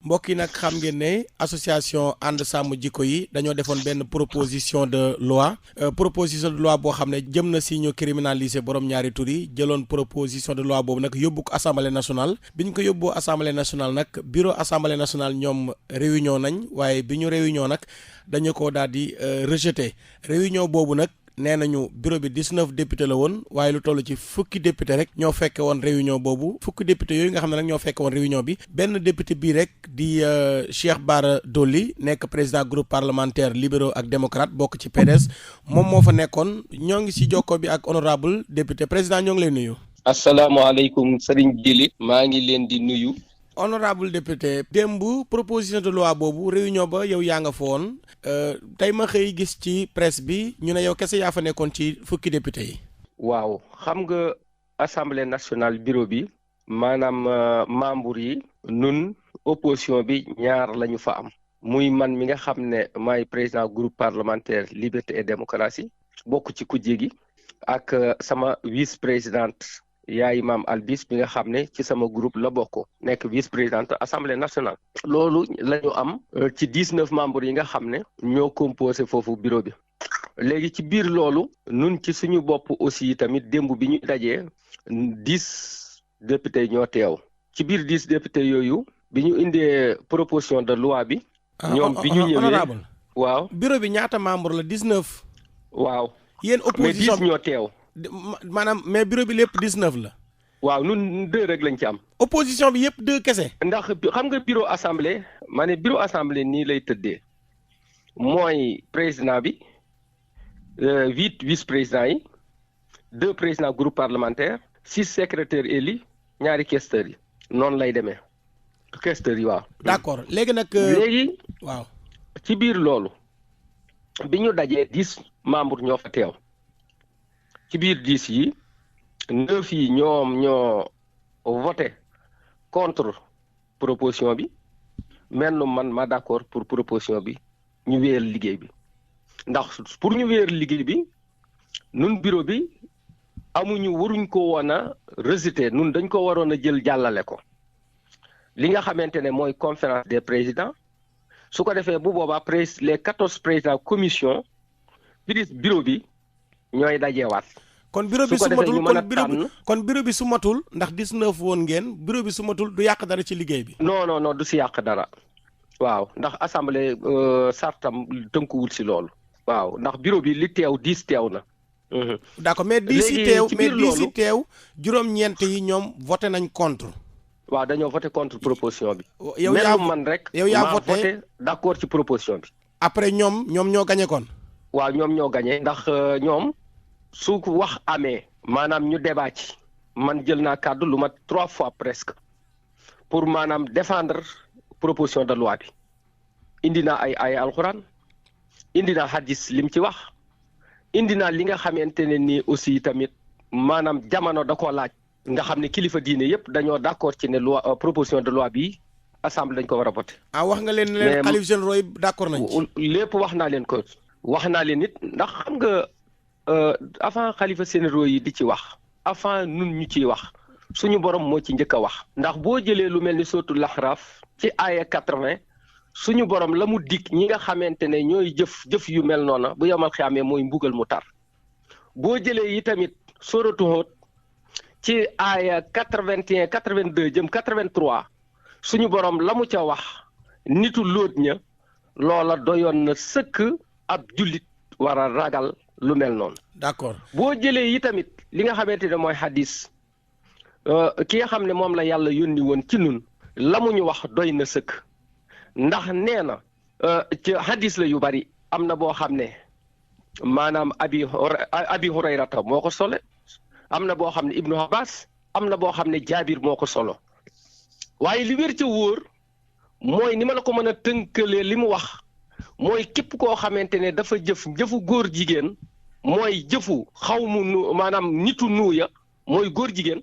mbokk yi nag xam ngeen ne association ànd sàmm jikko yi dañoo defoon benn proposition de loi boo xam ne jëm na si ñu criminaliser borom ñaari tur yi jëloon proposition de loi boobu nag yóbbu ko assemblée nationale bi ñu ko yóbboo assemblée nationale nag bureau assemblée nationale ñoom réunion nañ waaye bi ñu réunion nag dañu ko daal di rejeté réunion boobu nag. nee nañu bureau bi 19 député la woon waaye lu toll ci fukki député rek ñoo fekke woon réunion boobu fukki député yooyu nga xam ne nag ñoo fekke woon réunion bi benn député bii rek di Cheikh Bara Dolly nekk président groupe parlementaire libéraux ak démocrate bokk ci PDS moom moo fa nekkoon ñoo ngi si jokko bi ak honorable député président ñoo ngi lay nuyu. asalaamaaleykum Serigne Djili maa ngi leen di nuyu. honorable député démb proposition de loi boobu réunion ba yow yaa nga fa woon tey ma xëy gis ci presse bi ñu ne yow kese yaa fa nekkoon ci fukki député yi. waaw xam nga assemblée nationale bureau bi maanaam membre yi nun opposition bi ñaar la ñu fa am muy man mi nga xam ne maay président groupe parlementaire liberté et démocratie bokk ci kujje gi ak sama vice présidente yaay maam Albis bi nga xam ne ci sama groupe la bokk nekk vice présidente assemblée nationale. loolu la ñu am ci 19 membres yi nga xam ne ñoo composé foofu bureau bi léegi ci biir loolu nun ci suñu bopp aussi tamit démb bi ñu dajee 10 députés ñoo teew ci biir 10 députés yooyu bi ñu indee proposition de loi bi. ñoom bi ñu ñëwee honorable waaw bureau bi ñaata membre la 19. waaw yéen opposition mais 10 ñoo teew. maanaam mais bureau bi lépp 19 la. waaw ñun 2 rek lañ ci am. opposition bi yëpp 2 kese. ndax xam nga bureau assemblée ma ne bureau assemblée nii lay tëddee mooy président bi 8 vice présidents yi 2 présidents groupe parlementaire 6 secrétaires élus ñaari questeurs yi noonu lay demee questeurs yi waaw. d'accord léegi nag. léegi waaw ci biir loolu bi ñu dajee 10 membres ñoo fa teew. ci biir 10 yi 9 yi ñoom ñoo voté contre proposition bi menn man ma d'accord pour proposition bi ñu wéyal liggéey bi ndax pour ñu wéyal liggéey bi nun bureau bi waruñ ko woon a rejeter nun dañ ko waroon a jël jàllale ko li nga xamante ne mooy conférence des présidents su ko defee bu boobaa les 14 présidents commission bureau bi ñooy dajewaat. kon bureau bi su matul kon bureau bi su matul ndax 19 woon ngeen bureau bi su matul du yàq dara ci liggéey bi. non du si yàq dara waaw ndax assemblée sartam tënkuwul si loolu. waaw ndax bureau bi li teew 10 teew na. d'accord mais 10 yi teew juróom-ñeent yi ñoom voté nañ contre. waaw dañoo voté contre proposition bi. yow yaa man rek. yow yaa voté d'accord ci proposition bi. après ñoom ñoo gagné kon. waaw ñoom ñoo gagné ndax ñoom. su ko wax amee maanaam ñu débat ci man jël naa kàddu lu mat 3 fois presque pour maanaam défendre proposition de loi bi indi naa ay alxuraan indi naa hadis lim ci wax indi naa li nga xamante ne nii aussi tamit maanaam jamono da koo laaj nga xam ne kilifa diine yëpp dañoo d'accord ci ne loi proposition de loi bi assemblée dañ ko war a voter. wax nga leen leen xalif généraux yi d'accord nañ ci. lépp wax naa leen ko wax naa leen it ndax xam nga. avant xalifa généraux yi di ci wax avant nun ñu ciy wax suñu borom moo ci njëkk a wax ndax boo jëlee lu mel ni sootu laxraaf ci aaya 80 suñu borom la mu dig ñi nga xamante ne ñooy jëf yu mel noona bu yomal xiyaamee mooy mbugal mu tar boo jëlee yi tamit sooratu Hóot ci aaya 81 82 jëm 83 suñu borom la mu ca wax nitu Lóot ña loola doyoon na sëkk ab jullit war a ragal lu mel noonu. d'accord boo jëlee yi tamit li nga xamante ne mooy hadis ki nga xam ne moom la yàlla yónni woon ci nun la mu ñu wax doy na sëkk ndax nee na ci hadis la yu bari am na boo xam ne maanaam abi hurayrata moo ko solo am na boo xam ne ibnu abbas am na boo xam ne jaabir moo ko solo waaye li wér ca wóor mooy ni ma la ko mën a tënkalee li mu wax mooy képp koo xamante ne dafa jëfu góor jigéen mooy jëfu maanaam nitu nuuya mooy góor jigéen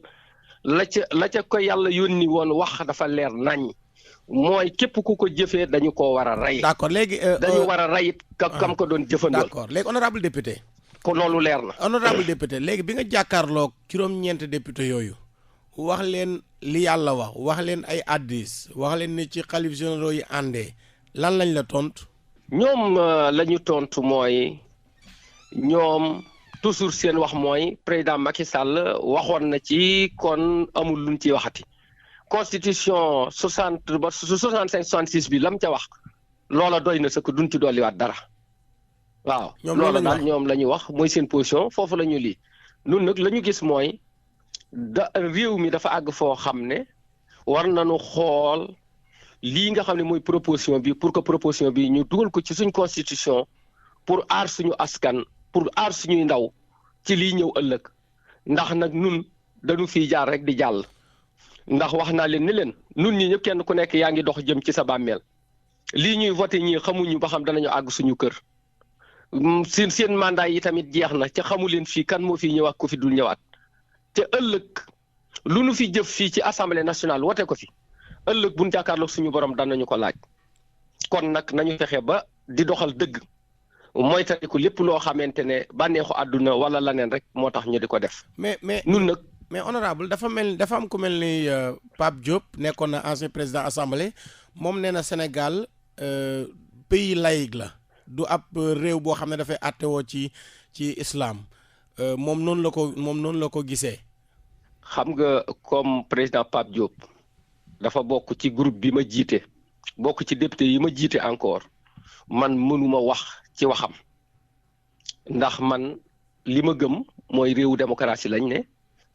la ca ko yàlla yónni woon wax dafa leer nañ mooy képp ku ko jëfee dañu ko war a rey. d'accord léegi dañu war a rey it kam ko doon jëfandoo. d'accord léegi honorable député. ko loolu leer na. honorable député léegi bi nga jàkkaarloog juróom-ñeent député yooyu wax leen li yàlla wax leen ay hadiis wax leen ni ci xalif généraux yi àndee lan lañ la tontu. ñoom la ñu tontu mooy ñoom toujours seen wax mooy président Macky Sall waxoon na ci kon amul luñ ciy waxati constitution 60 ba 65 66 bi lam ca wax loola doy na sëkk duñ ci dolliwaat dara waaw. loola daal ñoom la ñu wax mooy seen position foofu la ñu lii nun nag la ñu gis mooy réew mi dafa àgg foo xam ne war nañu xool lii nga xam ne mooy proposition bi pour que proposition bi ñu dugal ko ci suñ constitution pour aar suñu askan pour aar suñuy ndaw ci lii ñëw ëllëg ndax nag nun dañu fiy jaar rek di jàll ndax wax naa leen ni leen nun ñi ñëpp kenn ku nekk yaa ngi dox jëm ci sa bàmmeel lii ñuy voté ñii xamuñu ba xam danañu àgg suñu kër seen mandat yi tamit jeex na ca xamu leen fii kan moo fi ñëwaat ko fi dul ñëwaat te ëllëg lu nu fi jëf fii ci assemblée nationale wote ko fi ëllëg buñ jàkkaarloog suñu borom danañu ko laaj kon nag nañu fexe ba di doxal dëgg mooy tariku lépp loo xamante ne bànneexu àdduna wala laneen rek moo tax ñu di ko def. mais nun nag. mais honorable dafa am ku mel ni Pape Diop nekkoon na ancien président assemblée moom nee na Sénégal pays laïque la du ab réew boo xam ne dafay àttewoo ci islam moom noonu la ko gisee. xam nga comme président Pape Diop dafa bokk ci groupe bi ma jiite bokk ci député yi ma jiite encore man mënuma wax ci waxam ndax man li ma gëm mooy réewu démocratie lañ ne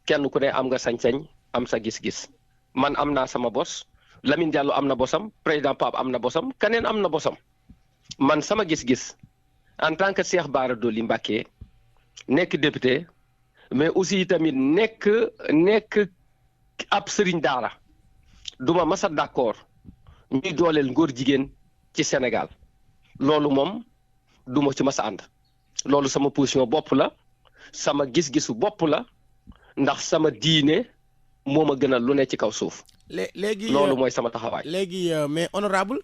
kenn ku ne am nga sañ-sañ am sa gis-gis man am naa sama bos Lamine Diallo am na bosam président Pape am na bosam keneen am na bosam man sama gis-gis en tant que Cheikh Bara Dolly Mbacké nekk député mais aussi tamit nekk ab sëriñ daara duma masa d'accord ñuy dooleel ngóor jigéen ci Sénégal loolu moom duma ci masa ànd loolu sama position bopp la sama gis-gisu bopp la ndax sama diine moo ma gënal lu ne ci kaw suuf. léegi loolu mooy sama taxawaay. léegi mais honorable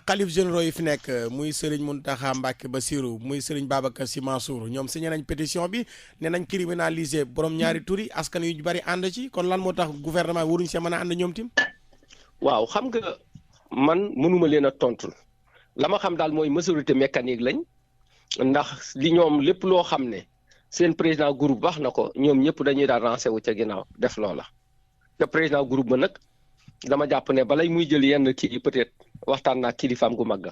xalif généraux yi fi nekk muy Serigne Mountakha Mbacké Bassirou muy Serigne Babacar Sy Mansour ñoom signé nañ pétition bi ne nañ criminaliser borom ñaari tur yi askan yu bari ànd ci kon lan moo tax gouvernement waruñ see mën a ànd ñoom tim. waaw xam nga man mënuma leen a tontul la ma xam daal mooy majorité mécanique lañ ndax li ñoom lépp loo xam ne seen président groupe wax na ko ñoom ñëpp dañuy daal rancé wu ca ginnaaw def loola. te président groupe ba nag dama jàpp ne balay muy jël yenn kii peut-être waxtaan naa kilifaam gu mag.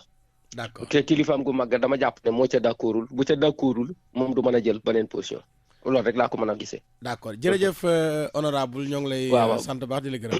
d'accord te kilifaam gu mag dama jàpp ne moo ca d'accordul bu ca d'accordul moom du mën a jël beneen position loolu rek laa ko mën a gisee. d'accord jërëjëf honorable ñoo ngi lay. sant baax di la gërëm.